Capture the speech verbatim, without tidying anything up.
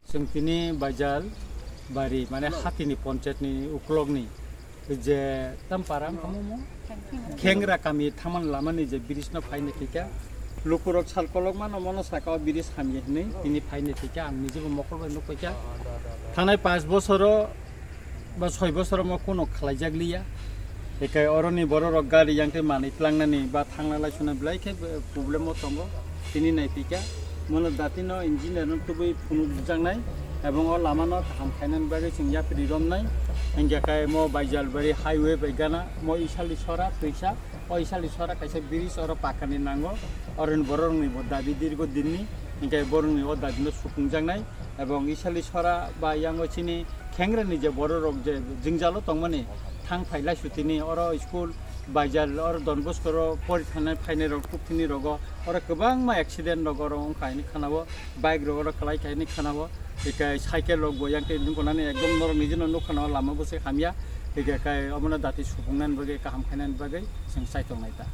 Chwng tini Baijal bari, mane hatini ponchayatni uklokni je tam para wngkha mo? Khengra kami thaman lamani je bridge no phaina thika. Lukurok sal kolokma no mono saka o bridge hamya hinwi tini phaina thika. Ang nijebo mokol bai nukpaikha. Thangnai panch bosoro ba soi bosoro mo kuno khlaijak liya. Ekai oroni bororok gari yang tei manwi tlangnani ba thangna lai suna belai khe problem o tongo. Tini naipikha, mono datino engineer no tubui phunukjaknai, ebong o lama no kaham khainani bagwi chwng yapri romnai. Hingkhe kai mo Baijalbari highway bai gana mo Isali sora twisa, o Isali sora kaisa bridge oro pakani nango, oroni bororokni bo dabi dirgo dinni, hingkhe borokni o dabi no suphungjaknai, ebong Isali sora ba yango chini khengrani je bororok je jwngjalo tongmani thang phai lai sutini oro school Baijal oro Don Bosco ro pori thangnai phainai rok tuktini rogo oro kwbangma accident rok oro wngkha hini khanao, bike rok oro kwlai kha hini khanao, hikai cycle rok bo yang tei nuknani ekdom norok nijino nukha no lama bwsai hamya, hikai kai omono dati supungnani bagwi kaham khainani bagwi chwng chaitongnai ta.